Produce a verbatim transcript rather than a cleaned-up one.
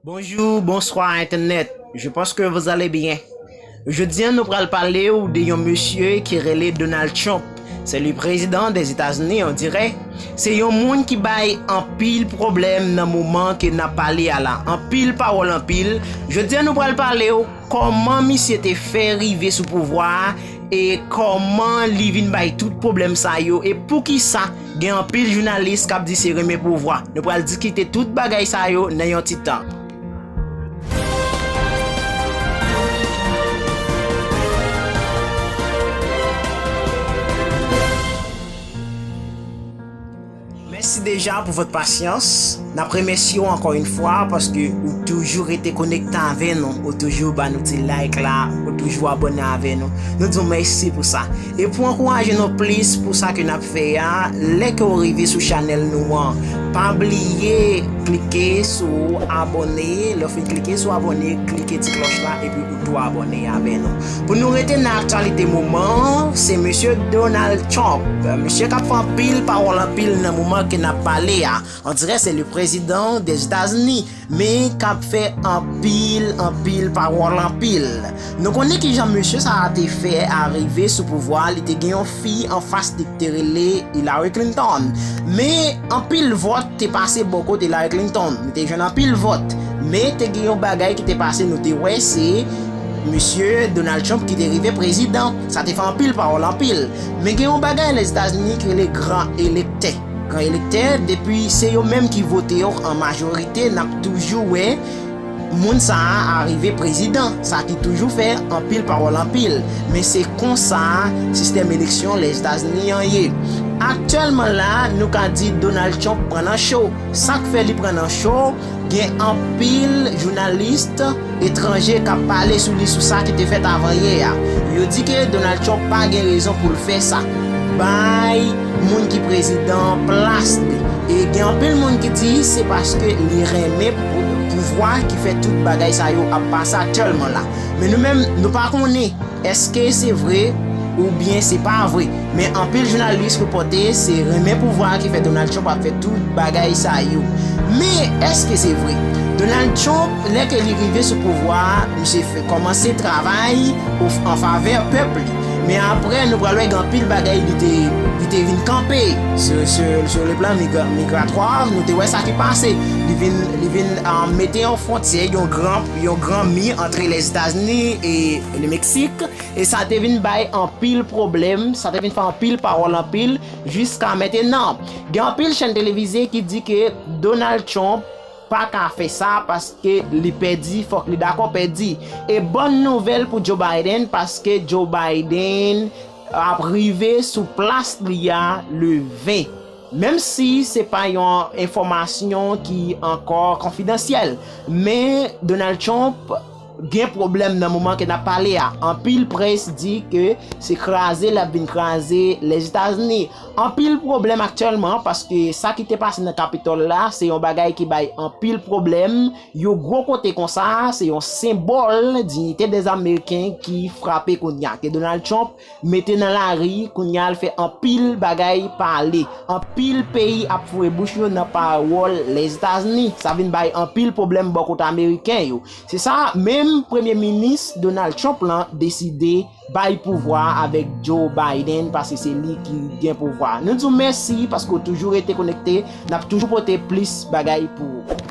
Bonjou, bonswa entènèt. Je pense que vous allez bien. Jodi a nou pral pale w de yon mesye ki rele Donald Trump. Se li prezidan dèzetazini, on dirè. Se yon moun ki bay anpil pwoblèm nan moman ke n ap pale a la. Anpil pawòl, anpil. Jodi a nou pral pale w kòman misye te fè rive sou pouvwa a e kòman li vin bay tout pwoblèm sa yo e poukisa gen anpil jounalis k ap di se renmen pouvwa. Nou pral diskite tout bagay sa yo nan yon ti tan. Mèsi deja pou vòt pasyans. N ap remèsye w ankò yon fwa paske ou toujou rete konekte avè nou, ou toujou ba nou ti like la, ou toujou abòne avè nou. Nou di w mèsi pou sa. E pou ankouraje nou plis pou sa ke n ap fè a, lè ke w rive sou chanèl nou an, pa bliye klike sou abòne. Lè w fin klike sou abòne, klike ti klòch la epi ou tou abòne avè nou. Pou nou rete nan aktyalite moman an, se mesye Donald Trump. Mesye k ap fè anpil pawòl, anpil nan moman ke n ap pale a. On dirè se le prezidan dèzetazini, men k ap fè anpil, anpil pawòl, anpil. Nou konnen kijan mesye sa a te fè arive sou pouvwa, li te gen yon fi anfas li ki te rele Hillary Clinton. Men anpil vòt te pase bò kote Hillary Clinton. Li te jwenn anpil vòt. Men te gen yon bagay ki te pase, nou te wè se mesye Donald Trump ki te rive prezidan. Sa te fè anpil pawòl, anpil. Men gen yon bagay Lèzetazini ki rele gran elektè. Gran elektè, depi se yo menm ki vote yo an majorite, n ap toujou wè moun sa a arive prezidan, sa ki toujou fè anpil pawòl, anpil. Men se konsa sistèm eleksyon Lèzetazini an ye. Aktyèlman la, nou ka di Donald Trump pran nan cho. Sa k fè li pran nan cho, gen anpil jounalis etranje k ap pale sou li, sou sa ki te fèt avan yè a. Yo di ke Donald Trump pa gen rezon pou l fè sa. Bay moun ki prezidan an plas li. E gen anpil moun ki di se paske li renmen pou-, pouvwa ki fè tout bagay sa yo ap pase aktyèlman la. Men nou menm, nou pa konnen èske se vre oubyen se pa vre. Men anpil jounalis repòte se renmen pouvwa a ki fè Donald Trump ap fè tout bagay sa yo. Men èske se vre? Donald Trump, lè ke li rive sou pouvwa a, misye fè kòmanse travay o-, an favè pèp li. Men apre, nou pral wè gen anpil bagay li te, li te vin kanpe sur, sur, sur le plan migra-, migratoire. Nou te wè sa ki pase. Li vin, li vin, ah, mete yon fwontyè, yon gran, yon gran mi antre Lèzetazini e le Meksik. E sa te vin bay anpil pwoblèm, sa te vin fè anpil pawòl, anpil, jiska mentenan. Gen anpil chèn televize ki di ke Donald Trump pa ka fè sa paske li pèdi, fòk li dakò pèdi. E bòn nouvèl pou Joe Biden, paske Joe Biden ap rive sou plas li a le ven. Menm si se pa yon enfòmasyon ki ankò konfidansyèl, men Donald Trump gen pwoblèm nan moman ke n ap pale a. Anpil près di ke se kraze l ap vin kraze Lèzetazini. Anpil pwoblèm aktyèlman, paske sa ki te pase nan Kapitòl la, se yon bagay ki bay anpil pwoblèm. Yon gwo kote konsa, se yon senbòl diyite dèzameyiken ki frape kounye a. Ke Donald Trump mete nan lari, kounye a l fè anpil bagay pale. Anpil peyi ap foure bouch yo nan pawòl Lèzetazini. Sa vin bay anpil pwoblèm bò kote ameriken yo. Se sa, menm Premye Minis Donald Trump lan deside bay pouvwa a avèk Joe Biden, paske se li ki gen pouvwa a. Nou di w mèsi paske w toujou rete konekte. N ap toujou pote plis bagay pou ou.